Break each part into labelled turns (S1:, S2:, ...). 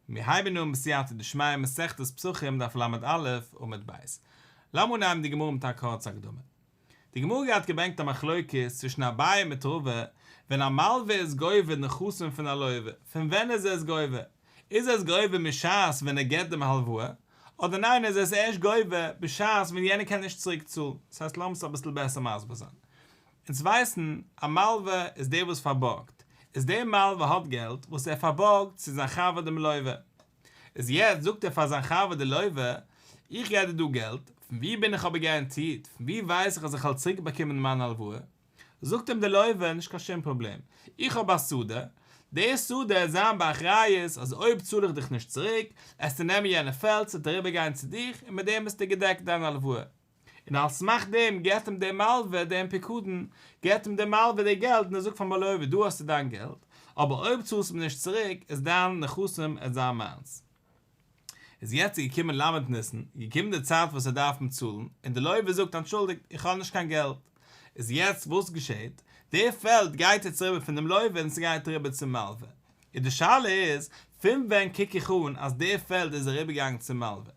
S1: מיר הייבן אן בסייעתא דשמיא מסכת פסחים דף ל"א עמוד ב'. לאמיר אנהייבן די גמרא מיט א קורצע הקדמה. די גמרא גייט געברענגט א מחלוקת צווישן אביי מיט רבא, ווען א מלווה איז גובה נכסים פון א לווה, פון ווען איז ער עס גובה? איז ער עס גובה משעת ווען ער געבט דעם הלוואה, אדער ניין איז ער עס ערשט גובה בשעת ווען יענער קען נישט צוריק צאלן? דאס הייסט לאמיר עס אביסל בעסער מסביר זיין. אונז ווייסן א מלווה איז דער וואס פארבארגט, איז דער מלווה האט געלט וואס ער פארבארגט צו זיין חבר דעם לווה, איז יעצט זאגט ער פאר זיין חבר דער לווה, איך געב דיר דא געלט, פון ווי בין איך אבער גאראנטירט, פון ווי ווייס איך אז איך וועל צוריק באקומען מיין הלוואה? זאגט אים דער לווה, נישט קיין שום פראבלעם, איך האב א שדה, די שדה וועט זיין באחריות אז אויב צאל איך דיך נישט צוריק, עסטו נעמען יענע פעלד, ס'וועט אריבערגיין צו דיך, און מיט דעם ביסטו געדעקט דיין הלוואה. און על סמך דעם געבט אים דער מלווה דעם פיקדון, געבט אים דער מלווה די געלט און ער זאגט פארן מלווה דא האסטו דיין געלט, אבער אויב צאלסטו מיר נישט צוריק איז דיין נכסים עט זיין מיינס. איז יעצט איז געקומען ל' ניסן, איז געקומען די צייט וואס ער דארף אים צאלן, און די לווה זאגט אנטשולדיגט איך האב נישט קיין געלט. איז יעצט וואס געשעט? די פעלד גייט יעצט אריבער פון דעם לווה און ס'גייט אריבער צום מלווה. און די שאלה איז, פון ווען קוק איך אן אז די פעלד איז אריבערגעגאנגען צום מלווה?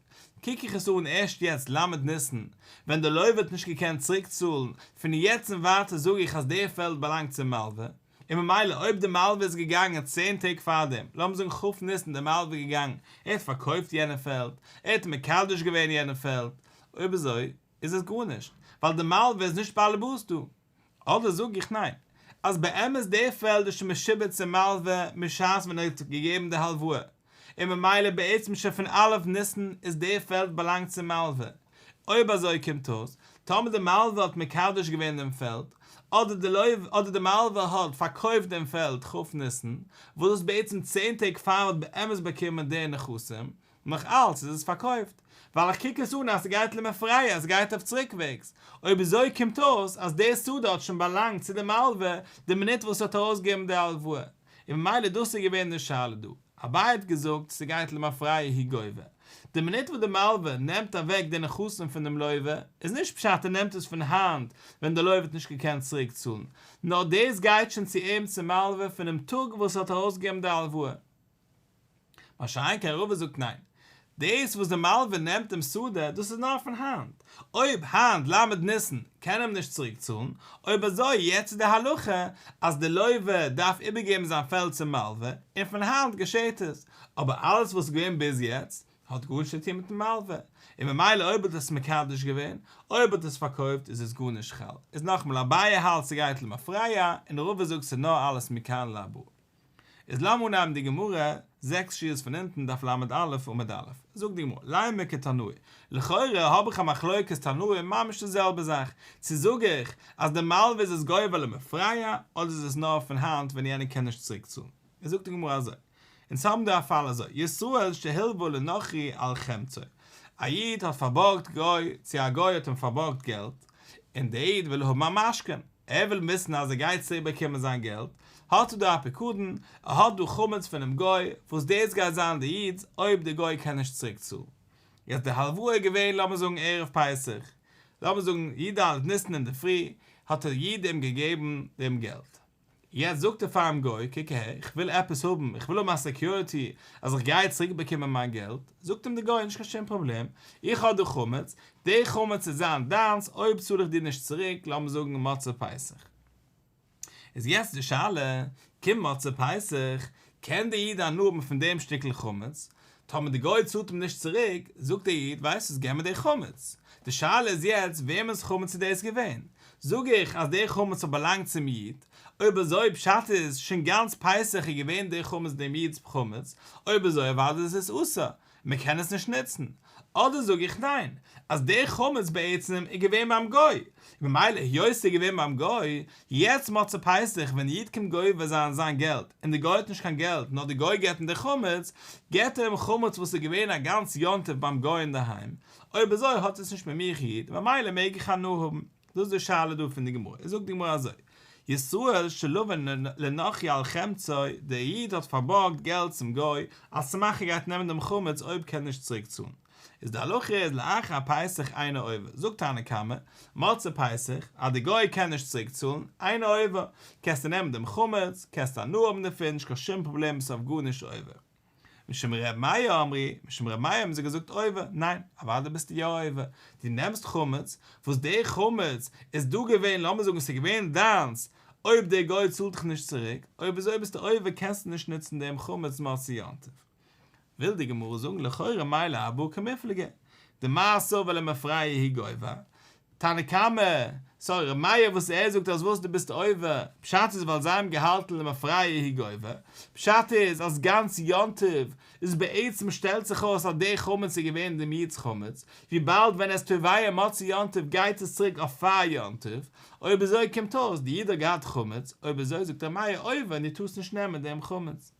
S1: קוק איך עס אן ערשט יעצט ל' ניסן, ווען די לווה האט נישט געקענט צוריק צאלן, פון יעצט און ווייטער זאג איך אז די פעלד באלאנגט צום מלווה, און ממילא אויב די מלווה איז געגאנגען צען טעג פארדעם, לאמיר זאגן כ' ניסן די מלווה געגאנגען, ער האט פארקויפט יענע פעלד, ער האט מקדש געווען יענע פעלד, אויב אזוי איז עס גארנישט, ווייל די מלווה איז נישט באלעבאס דא. אדער זאג איך ניין, אז באמת די פעלד איז שוין משועבד צום מלווה משעת ווען ער האט געגעבן די הלוואה, און ממילא בעצם שוין פון א' ניסן איז די פעלד באלאנגט צום מלווה. אויב אזוי קומט אויס, טאמער די מלווה האט מקדש געווען דעם פעלד, אדער די לוה אדער די מלווה האט פארקויפט דעם פעלד כ' ניסן, וואס דאס בעצם צען טעג פאר ער האט באמת באקומען די נכסים, נאך אלץ איז עס פארקויפט, ווייל איך קוק עס אן אז ס'גייט למפרע, עס גייט אויף צוריקוועגס. אויב אזוי קומט אויס אז די שדה האט שוין באלאנגט צו די מלווה די מינוט וואס ער האט ארויסגעגעבן די הלוואה, און ממילא דאס איז געווען די שאלה דא. אביי האט געזאגט ס'גייט למפרע הוא גובה. די מינוט וואס די מלווה נעמט אוועק די נכסים פון דעם לווה, איז נישט פשט ער נעמט עס פון היינט ווען די לווה האט נישט געקענט צוריק צאלן, נאר דאס גייט שוין צו אים צום מלווה פונעם טאג וואס ער האט ארויסגעגעבן די הלוואה. מה שאין כן רבא זאגט ניין, דאס וואס די מלווה נעמט דעם שדה דאס איז נאר פון היינט, אויב היינט ל' ניסן קען אים נישט צוריק צאלן, אויב אזוי יעצט איז די הלכה אז די לווה דארף איבערגעבן זיין פעלד צום מלווה, און פון היינט געשעט עס, אבער אלעס וואס איז געווען ביז יעצט האט גארנישט צו טון מיטן מלווה, און ממילא אויב האט עס מקדש געווען, אויב האט עס פארקויפט איז עס גארנישט חל, איז נאכאמאל אביי האלט ס'גייט למפרע, און רבא זאגט ס'איז נאר אלעס מכאן להבא. איז לאמיר אנהייבן די גמרא, זעקס שורות פון אונטן, דף ל"א עמוד א', זאגט די גמרא, לימא כתנאי, לכאורה האב איך א מחלוקת תנאים ממש די זעלבע זאך, צו זאג איך אז די מלווה איז עס גובה למפרע, אדער איז עס נאר פון היינט ווען יענער קען נישט צוריק צאלן. איז זאגט די גמרא אזוי, אונז האבן דא א פאל אזוי, ישראל שהלווה לנכרי על חמצו, א איד האט פארבארגט גוי, צו א גוי האט אים פארבארגט געלט, און דער איד וויל האבן א משכון, ער וויל וויסן אז ער גייט צוריק באקומען זיין געלט, האט ער דא א פיקדון, ער האט דא חמץ פונעם גוי, וואס דאס גייט זיין די איד'ס אויב די גוי קען נישט צוריק צאלן. יעצט די הלוואה איז געווען לאמיר זאגן ערב פסח, לאמיר זאגן י"ד ניסן אינדערפרי, האט דער איד אים געגעבן דעם געלט. יעצט זאגט ער פארן גוי, קוק אהער, איך וויל עפעס האבן, איך וויל האבן א security אז איך גיי צוריק באקומען מיין געלט, זאגט אים די גוי, נישט קיין שום פראבלעם, איך האב דא חמץ, די חמץ וועט זיין דיינס אויב צאל איך דיר נישט צוריק, לאמיר זאגן מוצאי פסח. איז יעצט די שאלה, קומט מוצאי פסח, קען דער איד הנאה האבן פון דעם שטיקל חמץ? טאמער די גוי צאלט אים נישט צוריק, זאגט דער איד, ווייסט וואס, געב מיר די חמץ. די שאלה איז יעצט, וועמענס חמץ איז דאס געווען? זאג איך אז דער חמץ האט באלאנגט צום איד, אויב אזוי פשט איז, שוין גאנץ פסח איז געווען דער חמץ דעם איד'ס חמץ, אויב אזוי אוודאי איז עס אסור, מען קען עס נישט נוצן. אדער זאג איך ניין, אז דער חמץ בעצם איז געווען ביים גוי, און ממילא היות ס'איז געווען ביים גוי, יעצט מוצאי פסח ווען די איד קומט גובה זיין זיין געלט, און די גוי האט נישט קיין געלט נאר די גוי געט אים די חמץ, געט ער אים חמץ וואס איז געווען א גאנץ יום טוב ביים גוי אינדערהיים, אויב אזוי האט עס נישט מיט מיך איד, ממילא מעג איך הנאה האבן. דאס איז די שאלה דא פון די גמרא. זאגט די גמרא אזוי, ישראל שלוה לנכרי על חמצו, דער איד האט פארבארגט געלט צום גוי, על סמך ער גייט נעמען דעם חמץ אויב קען נישט צוריק צאלן. איז די הלכה איז לאחר פסח אינו עובר, זאגט תנא קמא, מוצאי פסח, אז דער גוי קען נישט צוריק צאלן, אינו עובר, קענסטו נעמען דעם חמץ, קענסטו הנאה האבן דערפון, נישט קיין שום פראבלעם ביסט אויף גארנישט עובר. משום ר' מאיר אמרו, משום ר' מאיר האבן זיי געזאגט עובר, ניין, אוודאי ביסטו יא עובר, דו נעמסט חמץ, וואס דער חמץ איז דא געווען, לאמיר זאגן ס'איז געווען דיינס, אויב דער גוי צאלט דיך נישט צוריק, אויב אזוי ביסטו עובר קענסטו נישט נוצן דעם חמץ מוצאי יום טוב. וויל די גמרא זאגן לכאורה מאי להבא קמיפלגי, דמר סבר למפרע הוא גובר, תנא קמא, סארי ר' מאיר וואס ער זאגט אז וואס דו ביסט עובר, פשט איז ווייל זיי האבן געהאלטן למפרע הוא גובר, פשט איז אז גאנץ יום טוב איז בעצם שטעלט זיך אויס אז דער חמץ איז געווען דעם איד'ס חמץ, וויבאלד ווען ער איז תובע מוצאי יום טוב גייט עס צוריק אויף פאר יום טוב, אויב אזוי קומט אויס די איד האט געהאט חמץ, אויב אזוי זאגט ר' מאיר עובר און דו טארסט נישט נעמען דעם חמץ.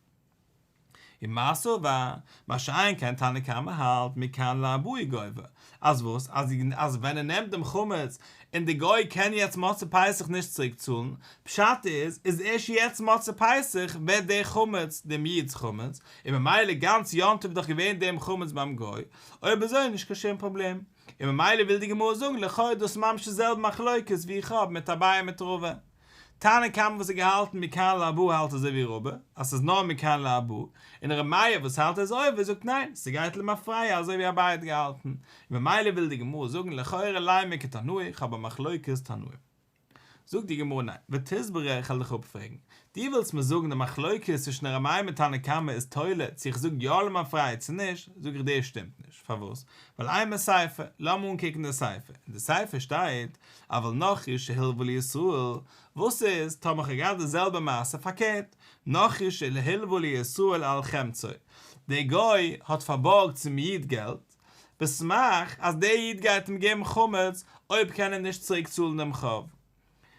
S1: ומר סבר, מה שאין כן תנא קמא האלט מכאן להבא הוא גובר, אז וואס? אז אז ווען ער נעמט דעם חמץ און די גוי קען יעצט מוצאי פסח נישט צוריק צאלן, פשט איז איז ערשט יעצט מוצאי פסח ווערט דער חמץ דעם איד'ס חמץ, און ממילא גאנץ יום טוב איז דאך געווען דעם חמץ ביים גוי, אויב אזוי נישט קיין שום פראבלעם. און ממילא וויל די גמרא זאגן לכאו' דאס ממש די זעלבע מחלוקת ווי איך האב מיט אביי מיט רבא. תנא קמא וואס האט געהאלטן מכאן להבא האלט אזוי ווי רבא אז ס'איז נאר מכאן להבא, און ר' מאיר וואס האלט אז עובר זאגט ניין ס'גייט למפרע אזוי ווי אביי האט געהאלטן, און ממילא וויל די גמרא זאגן לכאורה לימא כתנאי איך האב א מחלוקת תנאים. זאגט די גמרא ניין, ותסברא איך וועל דיך אפפרעגן, דו ווילסט מיר זאגן די מחלוקת צווישן ר' מאיר מיט תנא קמא איז תולה צו איך זאג יא למפרע צו נישט, זאג איך דיר שטימט נישט, פארוואס? ווייל אימא סיפא, לאמיר אנקוקן די סיפא, אין די סיפא שטייט אבל נכרי שהלוה לישראל, וואס איז טאמער כ'האב געהאט די זעלבע מעשה פארקערט, נכרי שהלוה לישראל על חמצו, דער גוי האט פארבארגט צום איד געלט, בסמך אז דער איד גייט אים געבן חמץ אויב קען ער נישט צוריק צאלן דעם חוב.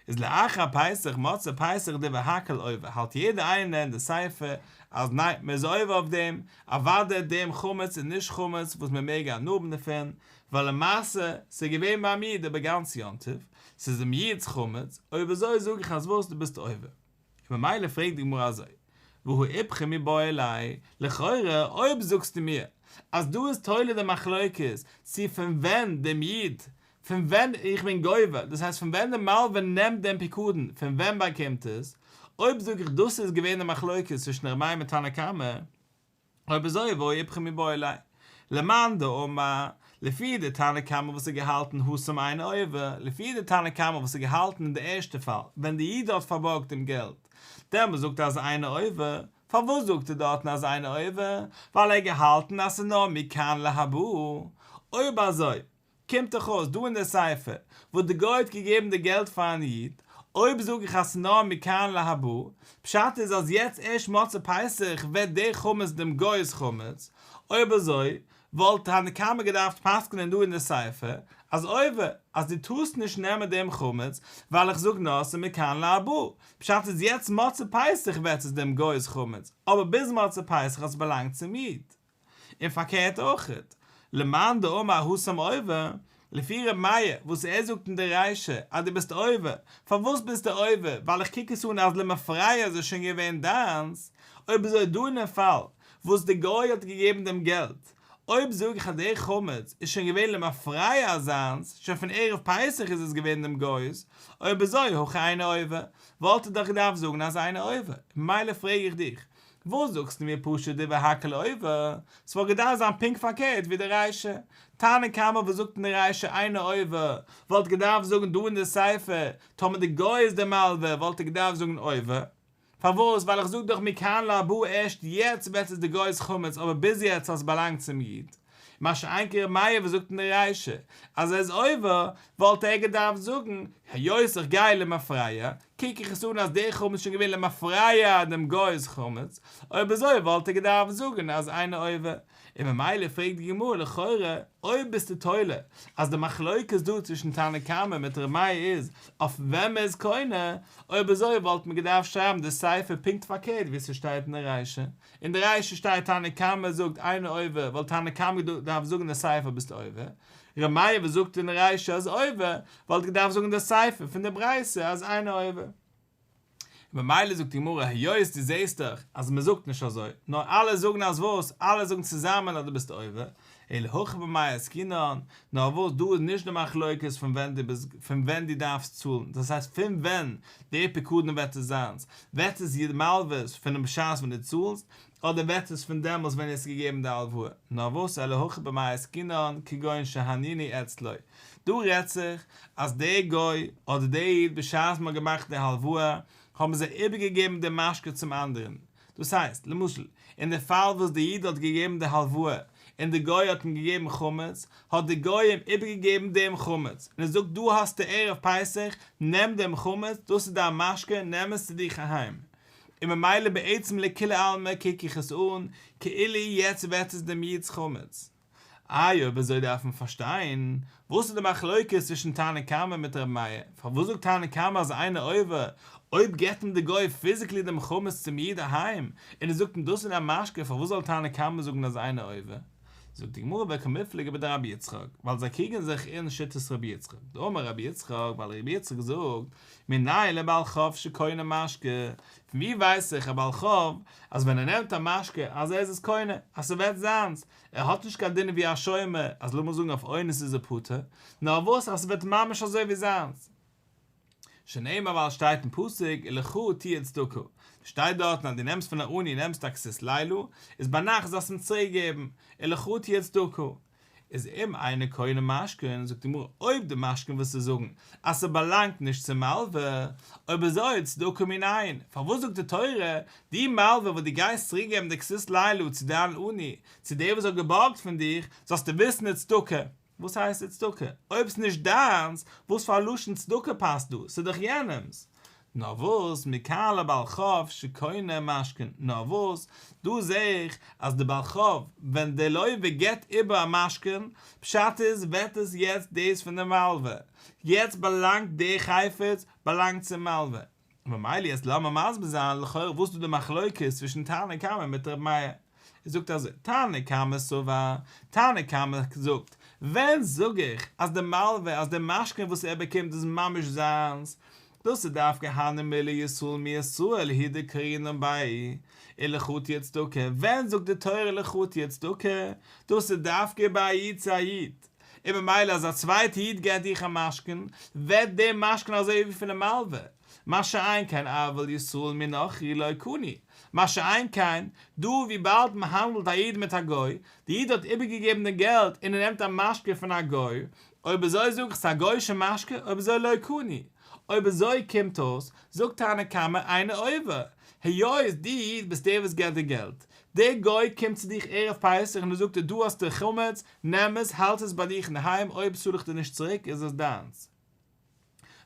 S1: איז לאחר פסח מוצאי פסח דברי הכל עובר האלט יעדער איינער אין די סיפא אז ניין מען איז עובר אויף דעם, אוודאי דעם חמץ איז נישט חמץ וואס מען מעג הנאה האבן דערפון, ווייל למעשה ס'איז געווען ביים איד איבער גאנץ יום טוב, ס'איז דעם איד'ס חמץ, אויב אזוי זאג איך אז וואס דו ביסט עובר. און ממילא פרעגט די גמרא אזוי, והא איפכא מיבעי ליה, לכאורה אויב זאגסטו מיר אז דא איז תולה די מחלוקת צו פון ווען דעם איד, פון ווען איך בין גובר, דאס הייסט פון ווען די מלווה נעמט דעם פיקדון, פון ווען באקומט עס, אויב זאג איך דאס איז געווען די מחלוקת צווישן ר' מאיר מיט תנא קמא, אויב אזוי והא איפכא מיבעי ליה. למאן דאמר, לפי די תנא קמא וואס האט געהאלטן התם אינו עובר, לפי די תנא קמא וואס האט געהאלטן אין די ערשטע פאל, ווען די איד האט פארבארגט אים געלט, דעמאלס זאגט ער אז אינו עובר, פארוואס זאגט ער דארטן אז אינו עובר? ווייל ער האט געהאלטן אז ס'איז נאר מכאן להבא. אויב אזוי, קומט דאך אויס דא אין די סיפא וואס די גוי האט געגעבן די געלט פארן איד, אויב זאג איך אז ס'נאר מכאן להבא, פשט איז אז יעצט ערשט מוצאי פסח ווערט דער חמץ דעם גוי'ס חמץ, אויב אזוי וואלט תנא קמא געדארפט פסק'נען דא אין די סיפא אז עובר אז דו טארסט נישט נעמען דעם חמץ ווייל איך זאג נאר ס'מכאן להבא, פשט איז יעצט מוצאי פסח ווערט עס דעם גוי'ס חמץ, אבער ביז מוצאי פסח האט עס באלאנגט צום איד. און פארקערט אויכעט, למאן דאמר התם עובר, לפי ר' מאיר וואס ער זאגט אין די רישא אז דו ביסט עובר, פארוואס ביסטו עובר, ווייל איך קוק עס אן אז למפרע איז עס שוין געווען דיינס, אויב אזוי דא אינעם פאל וואס די גוי האט געגעבן דעם געלט, אויב זאג איך אז דער חמץ איז שוין געווען למפרע זיינס, שוין פון ערב פסח איז עס געווען דעם גוי'ס, אויב אזוי הכא אינו עובר, וואלט ער דאך געדארפט זאגן אז אינו עובר, ממילא פרעג איך דיך, וואס זאגסטו מיר פשוט דברי הכל עובר? ס'וואלט געדארפט זיין פונקט פארקערט ווי די רישא. תנא קמא וואס זאגט אין די רישא אינו עובר, וואלט געדארפט זאגן דא אין די סיפא, טאמער די גוי איז די מלווה וואלט ער געדארפט זאגן עובר. פארוואס? ווייל איך זאג דאך מכאן להבא ערשט יעצט ווערט עס די גוי'ס חמץ אבער ביז יעצט האט עס באלאנגט צום איד. מה שאין כן ר' מאיר וואס זאגט אין די רישא אז ער איז עובר, וואלט ער געדארפט זאגן, היות איך גיי למפרע, קוק איך עס אן אז דער חמץ איז שוין געווען למפרע דעם גוי'ס חמץ, אויב אזוי וואלט ער געדארפט זאגן אז אינו עובר, און ממילא פרעגט די גמרא לכאורה אויב ביסטו תולה אז די מחלוקת דא צווישן תנא קמא מיט ר' מאיר איז אויף ווען מען איז קונה, אויב אזוי וואלט מען געדארפט שרייבן די סיפא פונקט פארקערט ווי ס'שטייט אין די רישא, אין די רישא שטייט תנא קמא זאגט אינו עובר וואלט תנא קמא געדארפט זאגן די סיפא ביסט עובר, ר' מאיר וואס זאגט אין די רישא אז עובר וואלט געדארפט זאגן די סיפא פון די ברייתא אז אינו עובר. און ממילא זאגט די גמרא היות דו זעסט דאך אז מען זאגט נישט אזוי, נאר אלע זאגן אז וואס? אלע זאגן צוזאמען אז דו ביסט עובר, אלא הכא במאי עסקינן, נאר וואס דא איז נישט די מחלוקת פון ווען דו ביסט פון ווען דו דארפסט צאלן, דאס הייסט פון ווען די פיקדון ווערט עס זיינס, ווערט עס די מלווה'ס פונעם בשעת ווען דו צאלסט, אדער ווערט עס פון דעמאלס ווען דו האסט געגעבן די הלוואה, נאר וואס אלא הכא במאי עסקינן כגון שהנינו אצלו, דא רעדט זיך אז דער גוי אדער דער איד בשעת מען האט געמאכט די הלוואה האבן זיי איבערגעגעבן די משכון צום אנדערן, דאס הייסט, למשל, אין די פאל וואס די איד האט געגעבן די הלוואה און די גוי האט אים געגעבן חמץ, האט די גוי אים איבערגעגעבן דעם חמץ, און ער זאגט דא האסטו ערב פסח, נעם דעם חמץ, דאס איז דיין משכון, נעם עס צו דיך אהיים. און ממילא בעצם לכולי עלמא קוק איך עס אן כאילו יעצט ווערט עס דעם איד'ס חמץ. איי אויב אזוי דארף מען פארשטיין, וואס איז די מחלוקת צווישן תנא קמא מיט ר' מאיר? פארוואס זאגט תנא קמא אז אינו עובר, אויב געבט אים די גוי פיזיקלי דעם חמץ צום איד אהיים, און ער זאגט אים דאס איז דיין משכון, פארוואס זאל תנא קמא זאגן אז אינו עובר? זאגט די גמרא וקמיפלגי בדרבי יצחק, ווייל זיי קריגן זיך אין שיטת רבי יצחק, דאמר רבי יצחק, ווייל רבי יצחק זאגט, מנין לבעל חוב שקונה משקה, פון ווי ווייס איך א בעל חוב אז ווען ער נעמט א משקה אז ער איז עס קונה, אז ס'ווערט זיינס, ער האט נישט קיין דין ווי א שומר אז לאמיר זאגן אויף אונס איז ער פטור, נאר וואס אז ס'ווערט ממש אזוי ווי זיינס. שנאמר ווייל עס שטייט אין פסוק ולך תהיה צדקה, שטייט דארטן אז דו נעמסט פון א עני נעמסט א כסות לילה, איז ביינאכט זאלסט אים צוריק געבן, ולך תהיה צדקה. איז אם אינו קונה משכון, זאגט די גמרא, אויב די משכון וועסטו זאגן אז ס'באלאנגט נישט צום מלווה, אויב אזוי צדקה מנין, פארוואס זאגט די תורה, די מלווה וואס דו גייסט צוריק געבן די כסות לילה צו דיין עני, צו דער וואס האט געבארגט פון דיך, זאלסטו וויסן איז צדקה. וואס הייסט איז צדקה? אויב ס'נישט דיינס, וואס פאר א לשון צדקה פאסט דא? ס'איז דאך יענעמס. נאר וואס, מכאן לבעל חוב שקונה משכון, נאר וואס, דא זעה איך אז די בעל חוב, ווען די לוה געבט איבער א משכון, פשט איז ווערט עס יעצט דאס פון די מלווה, יעצט באלאנגט די חפץ באלאנגט צום מלווה, ממילא יעצט לאמיר מסביר זיין לכאורה וואס איז דא די מחלוקת צווישן תנא קמא מיט ר' מאיר. ער זאגט אזוי, תנא קמא סבר, תנא קמא זאגט, ווען זאג איך אז די מלווה אז די משכון וואס ער באקומט איז ממש זיינס, דאס איז דווקא הני מילי ישראל מישראל הוא דקרינן ביה, ולך תהיה צדקה, ווען זאגט די תורה ולך תהיה צדקה, דאס איז דווקא ביי א איד צו א איד, און ממילא אז א צווייטע איד געט דיך א משכון, ווערט דער משכון אזוי ווי פונעם מלווה, מה שאין כן אבל ישראל מנכרי לא קני, מה שאין כן דא וויבאלד מען האנדלט א איד מיט א גוי, די איד האט איבערגעגעבן די געלט און ער נעמט א משכון פון א גוי, אויב אזוי זאג איך ס'איז א גוי'שע משכון, אויב אזוי לא קני, אויב אזוי קומט אויס, זאגט תנא קמא אינו עובר, היות דו איד ביסט דער וואס געבט די געלט, דער גוי קומט צו דיך ערב פסח און ער זאגט דיר דא האסטו חמץ, נעם עס, האלט עס ביי דיך אינדערהיים, אויב צאל איך דיר נישט צוריק איז עס דיינס.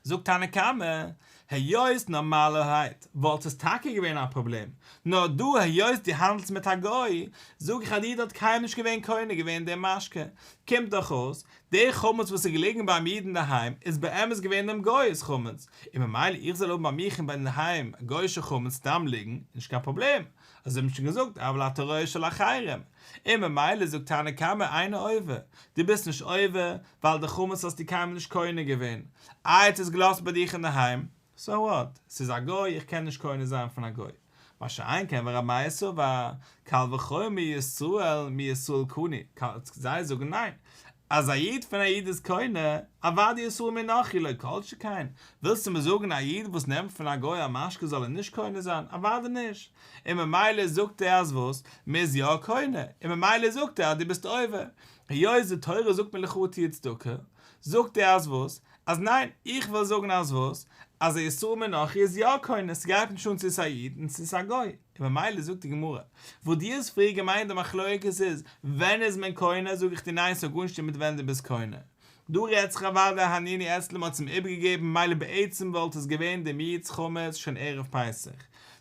S1: זאגט תנא קמא, היות נארמאלערהייט וואלט עס טאקע געווען א פראבלעם, נאר דא היות דו האנדלסט מיט א גוי, זאג איך אז די איד האט קיינמאל נישט געווען קונה געווען דעם משקה, קומט דאך אויס, דער חמץ וואס איז געליגן ביים איד אינדערהיים איז באמת געווען דעם גוי'ס חמץ, און ממילא איך זאל האבן ביי מיך אינדערהיים גוי'שע חמץ סתם ליגן, איז נישט קיין פראבלעם, אזוי האט מען שוין געזאגט אבל אתה רואה של אחרים, און ממילא זאגט תנא קמא אינו עובר, דו ביסט נישט עובר, ווייל די חמץ האסטו קיינמאל נישט קונה געווען, איי האט עס געלאזט ביי דיך אינדערהיים, סאו וואט, ס'איז א גוי, איך קען נישט קונה זיין פון א גוי. מה שאין כן ורבי מאיר סבר, קל וחומר ישראל מישראל קני, זיי זאגן ניין, אז א איד פון א איד איז קונה, אוודאי ישראל מנכרי לא כל שכן, ווילסטו מיר זאגן א איד וואס נעמט פון א גוי א משכון זאל ער נישט קונה זיין, אוודאי נישט, און ממילא זאגט ער אז וואס, מ'איז יא קונה, און ממילא זאגט ער אז דו ביסט עובר, היות די תורה זאגט מיר לך תהיה צדקה, זאגט ער אז וואס, אז ניין, איך וויל זאגן אז וואס, אז א ישראל מנכרי איז יא קונה, ס'גייט נישט אן צו ס'איז א איד און צו ס'איז א גוי, און ממילא זאגט די גמרא, וואס דו האסט פריער געמיינט די מחלוקת איז ווען איז מען קונה, זאג איך דיר ניין ס'האט גארנישט צו טון מיט ווען דו ביסט קונה, דא רעדט זיך אוודאי הנינו אצלו מ'האט עס אים איבערגעגעבן ממילא בעצם וואלט עס געווען דעם איד'ס חמץ שוין ערב פסח,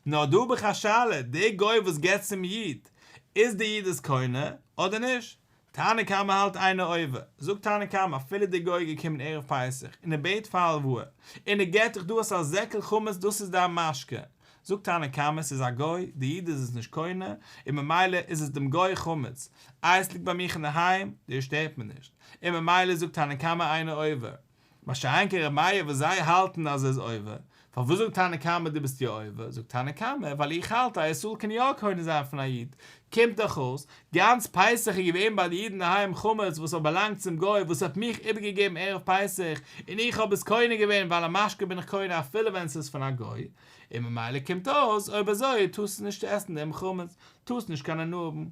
S1: נאר דא האב איך א שאלה, דער גוי וואס געבט צום איד, איז דער איד עס קונה אדער נישט? תנא קמא האלט אינו עובר, זאגט תנא קמא אפילו דער גוי איז געקומען ערב פסח און ער בעט פאר הלוואה און ער געט דיך דא האסט א זעקל חמץ דאס איז דיין משכון, זאגט תנא קמא ס'איז א גוי, די איד איז עס נישט קונה און ממילא איז עס דעם גוי חמץ, איי עס ליגט ביי מיך אינדערהיים, דאס שטערט מיר נישט, און ממילא זאגט תנא קמא אינו עובר, מה שאין כן ר' מאיר וואס זיי האלטן אז ער איז עובר. פארוואס זאגט תנא קמא דו ביסט יא עובר? זאגט תנא קמא, ווייל איך האלט א ישראל קען יא קונה זיין פון א איד. קומט דאך אויס, גאנץ פסח איז געווען ביי די איד אינדערהיים חמץ וואס האט באלאנגט צום גוי וואס האט מיך איבערגעגעבן ערב פסח, און איך האב עס קונה געווען ווייל א משקה בין איך קונה אפילו ווען ס'איז פון א גוי, און ממילא קומט אויס אויב אזוי טארסטו נישט עסן דעם חמץ, טארסט נישט קיין הנאה האבן.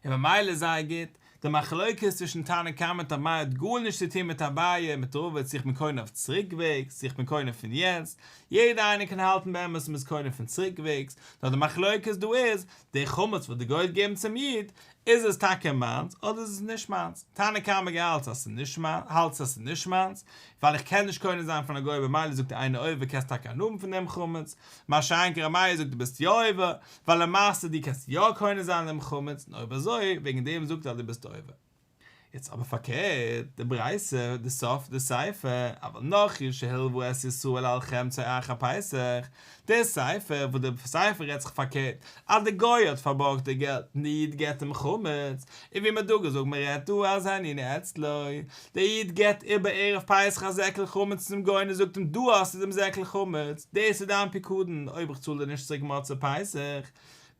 S1: און ממילא זייער גוט, די מחלוקת צווישן תנא קמא מיט ר' מאיר האט גארנישט צו טון מיט אביי מיט רבא צו איך בין קונה אויף צוריקוועגס צו איך בין קונה פון יעצט, יעדער איינער קען האלטן באמת מ'איז קונה פון צוריקוועגס, נאר די מחלוקת דא איז, די חמץ וואס די גוי האט געגעבן צום איד, איז עס טאקע מיינס אדער איז עס נישט מיינס? תנא קמא געהאלט אז ס'איז נישט מיינס, האלט אז ס'איז נישט מיינס, ווייל איך קען נישט קונה זיין פון א גוי במילא זאגט ער אינו עובר קענסט טאקע הנאה האבן פון דעם חמץ, מה שאין כן ר' מאיר זאגט דו ביסט יא עובר, ווייל למעשה דו קענסט יא קונה זיין דעם חמץ, און אויב אזוי וועגן דעם זאגט ער אז דו ביסט עובר. יעצט אבער פארקערט, די ברייתא, די סוף, די סיפא, אבל נכרי שהלוה את ישראל על חמצו אחר פסח, די סיפא וואס די סיפא רעדט זיך פארקערט, אז די גוי האט פארבארגט די געלט און די איד געבט אים חמץ, און ווי מען האט דא געזאגט מען רעדט דא אז הענינו אצלו, די איד געבט איבער ערב פסח א זעקל חמץ צום גוי און ער זאגט אים דא האסטו דעם זעקל חמץ, דאס איז דיין פיקדון אויב איך צאל דיר נישט צוריק מוצאי פסח,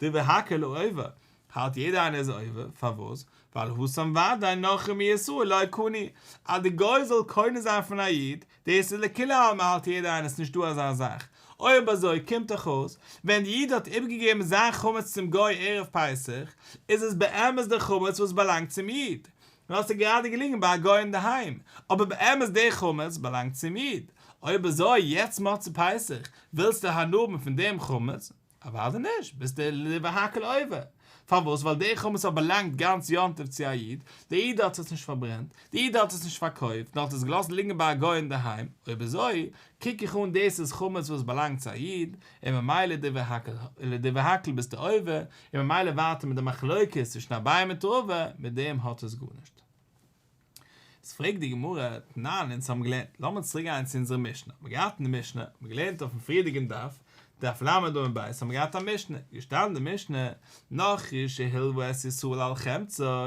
S1: דברי הכל עובר, האלט יעדער איינער איז עובר, פארוואס? ווייל התם ודאי נכרי מישראל לא קני, אז די גוי זאל קונה זיין פון א איד, דאס איז לכולי עלמא האלט יעדער איינער ס'נישט דא אזא זאך, אויב אזוי קומט דאך אויס, ווען די איד האט איבערגעגעבן זיין חמץ צום גוי ערב פסח, איז עס באמת די חמץ וואס באלאנגט צום איד, נאר ס'איז גראדע געליגן ביי א גוי אינדערהיים, אבער באמת די חמץ באלאנגט צום איד, אויב אזוי יעצט מוצאי פסח ווילסטו הנאה האבן פון דעם חמץ? אוודאי נישט, ביסט דברי הכל עובר. פארוואס? ווייל דער חמץ האט באלאנגט גאנץ יום טוב צו א איד, דער איד האט עס נישט פארברענט, דער איד האט עס נישט פארקויפט, נאר האט עס געלאזט ליגן ביי א גוי אינדערהיים, אויב אזוי, קוק איך אן דאס איז חמץ וואס באלאנגט צו א איד, און ממילא דברי הכל ביסטו עובר, און ממילא ווייטער מיט די מחלוקת צווישן אביי מיט רבא, מיט דעם האט עס גארנישט. איז פרעגט די גמרא, תנן, אונז האבן געלערנט, לאמיר צוריק גיין צו אונזערע משנה, האבן מיר געהאט אין די משנה, האבן מיר געלערנט אויפן פריערדיגן דף, דף ל' עמוד ב', האבן מיר געהאט א משנה, געשטאנען די משנה, נכרי שהלוה את ישראל על חמצו,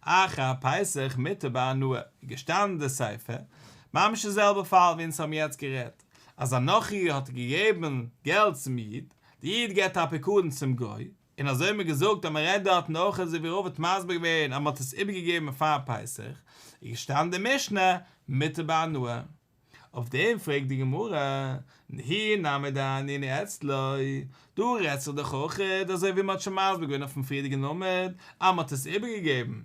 S1: אחר הפסח מותר בהנאה, געשטאנען די סיפא, ממש די זעלבע פאל ווי אונז האבן יעצט גערעדט, אז א נכרי האט געגעבן געלט צום איד, די איד געבט א פיקדון צום גוי, און אזוי האט מען געזאגט אז מען רעדט דארטן אויך אזוי ווי רבא האט מסביר געווען אז מען האט עס איבערגעגעבן פאר פסח, איז געשטאנען די משנה מותר בהנאה. אויף דעם פרעגט די גמרא, נהי נמי דהענינו אצלו, דא רעדט זיך דאך אויכעט אזוי ווי מען האט שוין מסביר געווען אויפן פריערדיגן עמוד אז מען האט עס איבערגעגעבן,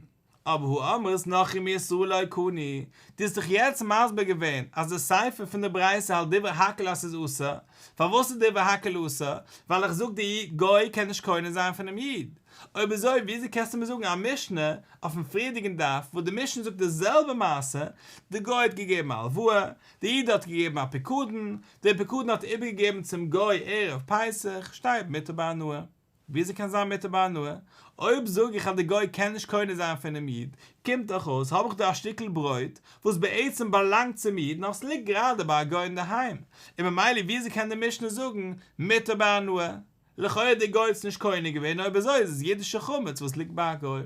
S1: אבער הא אמרת נכרי מישראל לא קני, דו האסט דאך יעצט מסביר געווען אז די סיפא פון די ברייתא האלט דברי הכל אז ס'איז אסור, פארוואס איז דברי הכל אסור? ווייל איך זאג די גוי קען נישט קונה זיין פונעם איד. אויב אזוי וויאזוי קענסטו מיר זאגן א משנה אויפן פריערדיגן דף וואס די משנה זאגט די זעלבע מעשה, די גוי האט געגעבן א הלוואה, די איד האט געגעבן א פיקדון, די פיקדון האט איבערגעגעבן צום גוי ערב פסח, שטייט מותר בהנאה. וויאזוי קען זיין מותר בהנאה? אויב זאג איך אז די גוי קען נישט קונה זיין פונעם איד, קומט דאך אויס האב איך דא א שטיקל ברויט וואס בעצם באלאנגט צום איד נאר ס'ליגט גראדע ביי א גוי אינדערהיים, און ממילא וויאזוי קען די משנה זאגן מותר בהנאה? לכאורה די גוי האט עס נישט קונה געווען אויב אזוי איז עס אידישע חמץ וואס ליגט ביי א גוי.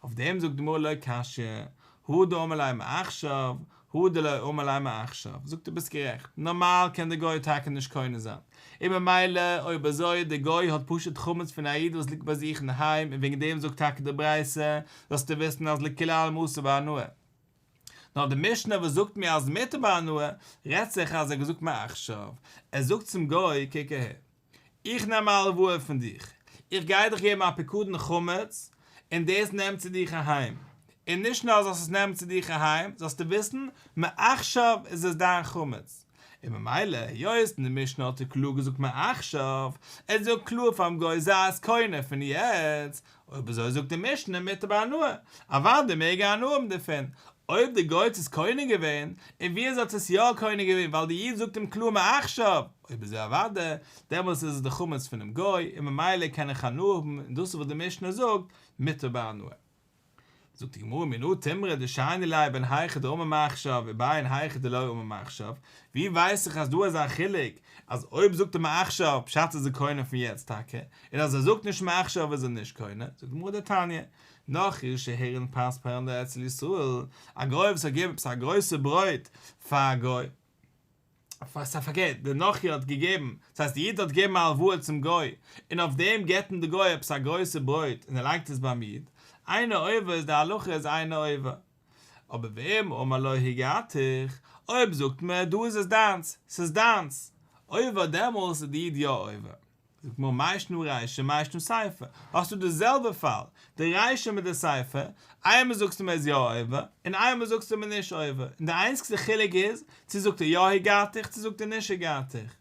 S1: אויף דעם זאגט די גמרא לא קשיא, הא דאמר ליה מעכשיו, הא דלא אמר ליה מעכשיו, זאגט ער ביסט גערעכט, נארמאל קען די גוי טאקע נישט קונה זיין, און ממילא אויב אזוי די גוי האט פשוט חמץ פון א איד וואס ליגט ביי זיך אינדערהיים און וועגן דעם זאגט טאקע די ברייתא זאלסטו וויסן אז לכולי עלמא אסור בהנאה. נאר די משנה וואס זאגט מיר אז מותר בהנאה, רעדט זיך אז ער האט געזאגט מעכשיו, ער זאגט צום גוי קוק אהער, איך נעם א הלוואה פון דיך, איך גיי דיך געבן א פיקדון חמץ, און דאס נעם צו דיך אהיים, און נישט נאר זאלסט עס נעמען צו דיך אהיים, זאלסטו וויסן, מעכשיו איז עס דיין חמץ, און ממילא, היות אין די משנה האט ער קלאר געזאגט מעכשיו, ער זאגט קלאר פארן גוי זיי עס קונה פון יעצט, אויב אזוי זאגט די משנה מותר בהנאה, אוודאי מעג ער הנאה האבן דערפון, אויב די גוי האט עס קונה געווען, און ווי אזוי האט עס יא קונה געווען ווייל די איד זאגט אים קלאר מעכשיו, אויב אזוי אוודאי, דעמאלס איז עס די חמץ פונעם גוי, און ממילא קען איך הנאה האבן, און דאס איז וואס די משנה זאגט, מותר בהנאה. זאגט די גמרא מנא תימרא דשאני ליה בין היכא דאמר מעכשיו ובין היכא דלא אמר מעכשיו, ווי ווייס איך אז דא איז א חילוק אז אויב זאגט ער מעכשיו פשט איז ער קונה פון יעצט טאקע, און אז ער זאגט נישט מעכשיו איז ער נישט קונה, זאגט די גמרא דתניא, נכרי שהרהין פת פורנדא אצל ישראל, א גוי וואס האט געגעבן עפעס א גרויסע ברויט פאר א גוי. ס'איז פארקערט, דער נכרי האט געגעבן, דאס הייסט דער איד האט געגעבן א הלוואה צום גוי, און אויף דעם געבט אים דער גוי עפעס א גרויסע ברויט און ער לייגט עס ביים איד, אינו עובר איז די הלכה איז אינו עובר. אבער ואם אמר לו הגעתיך, אויב זאגט מען דא איז עס דיינס, ס'איז דיינס, עובר דעמאלס איז די איד יא עובר. זאגט די גמרא מאי שנא רישא מאי שנא סיפא, האסטו די זעלבע פאל, די רישא מיט די סיפא, איינמאל זאגסטו מיר איז יא עובר, און איינמאל זאגסטו מיר נישט עובר, און די איינציגסטע חילוק איז, צו זאגט ער יא הגעתיך צו זאגט ער נישט הגעתיך.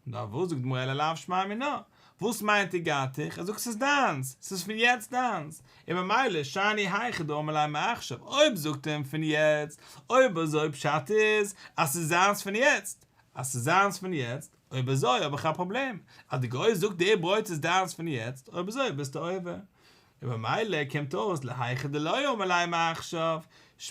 S1: נאר וואס זאגט די גמרא אלא לאו שמע מינה, וואס מיינט הגעתיך, ער זאגט ס'איז דיינס, ס'איז פון יעצט דיינס, און ממילא שאני היכא דאמר ליה מעכשיו, אויב זאגט ער אים פון יעצט, אויב אזוי פשט איז אז ס'איז זיינס פון יעצט, אז ס'איז זיינס פון יעצט, אויב אזוי האב איך א פראבלעם, אז די גוי זאגט די ברויט איז דיינס פון יעצט, אויב אזוי ביסטו עובר. און ממילא קומט אויס להיכא דלא אמר ליה מעכשיו,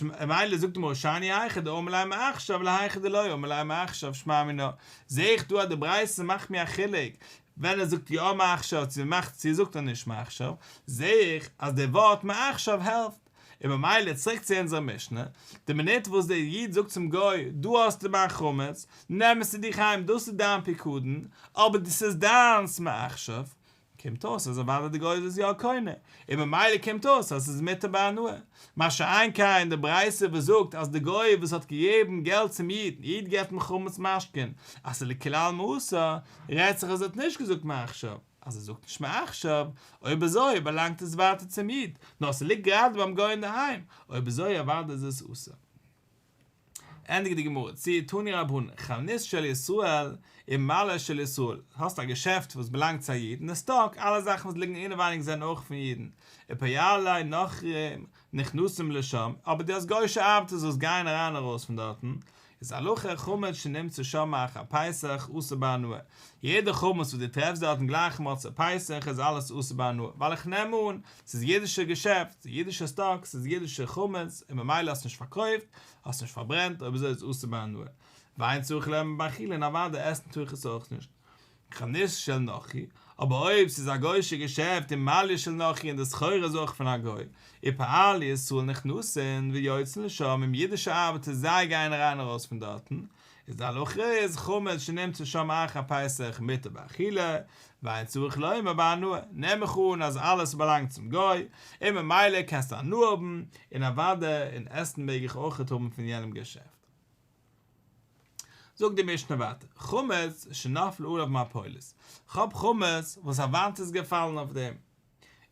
S1: ממילא זאגט די גמרא שאני היכא דאמר ליה מעכשיו להיכא דלא אמר ליה מעכשיו שמע מינה, זעה איך דא אז די ברייתא מאכט מיר א חילוק ווען ער זאגט יא מעכשיו צו מאכט צו זאגט ער נישט מעכשיו, זעה איך אז די ווארט מעכשיו העלפט. און ממילא צוריק צו אונזער משנה, די מינוט וואס דער איד זאגט צום גוי, דא האסטו מיין חמץ, נעם עס צו דיך אהיים, דאס איז דיין פיקדון, אבער דאס איז דיינס מעכשיו, קומט אויס אז אוודאי די גוי איז עס יא קונה, און ממילא קומט אויס אז עס איז מותר בהנאה. מה שאין כן די ברייתא וואס זאגט אז די גוי וואס האט געגעבן געלט צום איד, און איד געבט אים חמץ משכון, אז ס'איז לכולי עלמא אסור, רעדט זיך אז ער האט נישט געזאגט מעכשיו. אז ער זאגט נישט מעכשיו, אויב אזוי באלאנגט עס ווייטער צום איד, נאר ס'ליגט גראדע ביים גוי אינדערהיים, אויב אזוי אוודאי איז עס אסור. ענדיגט די גמרא צו תנו רבנן, חנות של ישראל ומלאי של ישראל, האסט א געשעפט וואס באלאנגט צו א איד, און די סטאק, אלע זאכן וואס ליגן אינעווייניג זענען אויך פון אידן, ופועלי נכרים נכנסים לשם, אבער דו האסט גוי'שע ארבעטערס וואס גייען אריין און ארויס פון דארטן, איז הלכה חמץ שנמצא שם אחר פסח אסור בהנאה, יעדע חמץ וואס דו טרעפסט דארטן גלייך מוצאי פסח איז אלעס אסור בהנאה, ווייל איך נעם אן ס'איז אידישע געשעפט, ס'איז אידישע סטאק, ס'איז אידישע חמץ, און ממילא האסט נישט פארקויפט, האסט נישט פארברענט, אויב אזוי איז אסור בהנאה. ואין צריך לומר באכילה און אוודאי עסן טאר איך עס אויך נישט. חנות של נכרי, אבער אויב ס'איז א גוי'שע געשעפט ומלאי של נכרי און די סחורה איז אויך פון א גוי, ופועלי ישראל נכנסין ויוצאין לשם און אידישע ארבעטער זיי גייען אריין ארויס פון דארטן, איז די הלכה איז חמץ שנמצא שם אחר פסח מותר באכילה, ואין צריך לומר בהנאה, נעם איך אן אז אלעס באלאנגט צום גוי, און ממילא קענסטו הנאה האבן, און אוודאי און עסן מעג איך אויכעט האבן פון יענעם געשעפט. זאגט די משנה ווייטער, חמץ שנפלה עליו מפולת, כ'האב חמץ וואס א וואנט איז געפאלן אויף דעם.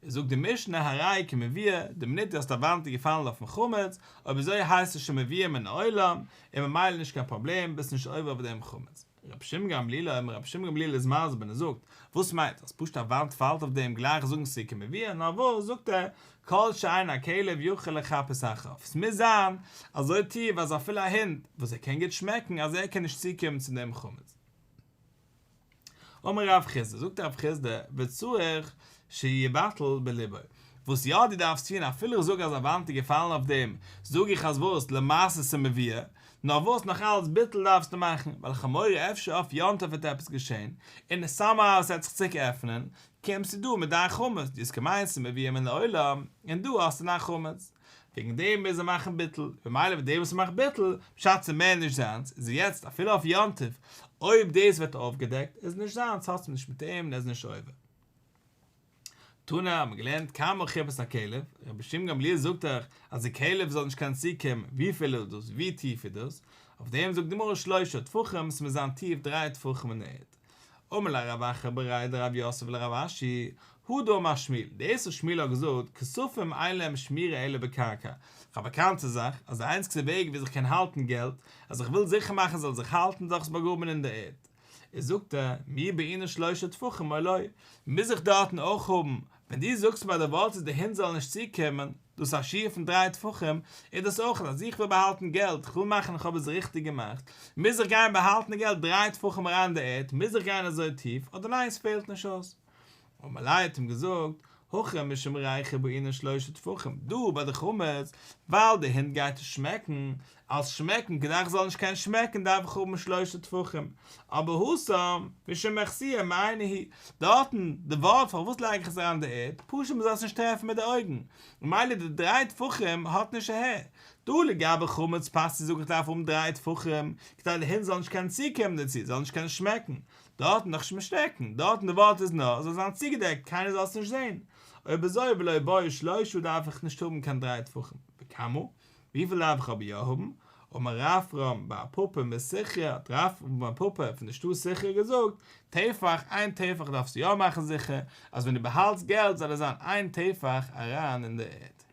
S1: זאגט די משנה הרי כמבוער, די מינוט דו האסט א וואנט איז געפאלן אויפן חמץ, אויב אזוי הייסט עס שוין מבוער מן העולם, און ממילא נישט קיין פראבלעם, ביסט נישט עובר אויף דעם חמץ. רבי שמעון גמליאל אומר, רבי שמעון גמליאל איז מסביר און ער זאגט, וואס מיינט אז פשוט א וואנט פאלט אויף דעם גלייך זאגן ס'איז כמבוער, נאר וואס זאגט ער, כל שאין הכלב יכול לחפש אחריו, ס'מוז זיין אזוי טיף אז אפילו א הונט וואס ער קען גוט שמעקן אז ער קען נישט צוקומען צו דעם חמץ. אמר רב חסדא, זאגט רב חסדא, וצריך שיבטל בליבו, וואס יא דו דארפסט טון אפילו איך זאג אז א וואנט איז געפאלן אויף דעם, זאג איך אז וואס, למעשה ס'מבוער, נאר וואס נאך אלץ ביטול דארפסטו מאכן, ווייל איך האב מורא אפשר אויף יום טוב וועט עפעס געשען, און סאמהאו ס'וועט זיך צוריק עפענען, קומסטו דא מיט דיין חמץ, דו האסט געמיינט ס'מבוער מן העולם, און דא האסטו דיין חמץ. וועגן דעם מוז ער מאכן ביטול, ממילא ווען דער וואס מאכט ביטול, פשט ס'איז מער נישט זיינס, איז יעצט אפילו אויף יום טוב, אויב דאס ווערט אויפגעדעקט, איז נישט זיינס, האסטו נישט מיט אים און ער איז נישט עובר. תנא, האט מען געלערנט כמה חיפש הכלב, רבי שמעון גמליאל זאגט דאך אז די כלב זאל נישט קענען צוקומען, וויפיל איז דאס, ווי טיף איז דאס, אויף דעם זאגט די גמרא שלושה טפחים, ס'מוז זיין טיף דריי טפחים אין די ערד. אמר ליה רב אחא בריה דרב יוסף לרב אשי, הא דאמר שמואל, דאס וואס שמואל האט געזאגט, כספים אין להם שמירה אלא בקרקע, א באקאנטע זאך, אז די איינציגסטע וועג ווי איך קען האלטן געלט, אז איך וויל זיכער מאכן עס זאל זיך האלטן, זאל איך עס באגראבן אין די ערד. איז זאגט ער, מי בעינן שלושה טפחים או לא, מוז איך דארטן אויך האבן, ווען דו זאגסט מיר אז דו וואלסט אז די הינט זאלן נישט צוקומען, דאס איז א שיעור פון דריי טפחים, איז דאס אויך אז איך וויל באהאלטן געלט, איך וויל מאכן איך האב עס ריכטיג געמאכט, מוז איך גיין באהאלטן די געלט דריי טפחים אריין אין די ערד, מוז איך גיין אזוי טיף, אדער ניין עס פעלט נישט אויס. אמר ליה האט אים געזאגט, הכא משום ריחא בעינן שלושה טפחים, דא ביי די חמץ, ווייל די הונט גייט עס שמעקן, אלס שמעקן כדי איך זאל נישט קענען שמעקן דארף איך האבן שלושה טפחים, אבער התם משום איחסויי מעינא הוא, דארטן די ווארט פארוואס לייג איך עס אריין אין די ערד, פשוט מען זאל עס נישט טרעפן מיט די אויגן, ממילא די דריי טפחים האט נישט אהער, דא לגבי חמץ פאסט צו זאגן איך דארף האבן דריי טפחים, כדי די הונט זאל נישט קענען צוקומען דערצו, זאל נישט קענען שמעקן, דארטן דאך נישט שמעקן, דארטן די ווארט איז נאר זאל זיין צוגעדעקט קיינער זאל עס נישט זען, אויב אזוי ולא בעי שלושה דארף איך נישט האבן קיין דריי טפחים, וכמה? וויפיל דארף איך אבער יא האבן? אמר רפרם בר פפא מסיכרא האט רפרם בר פפא פון די שטאט סיכרא געזאגט, טפח, איין טפח דארפסטו יא מאכן זיכער אז ווען דו באהאלטסט געלט זאל עס זיין איין טפח אריין אין די ערד.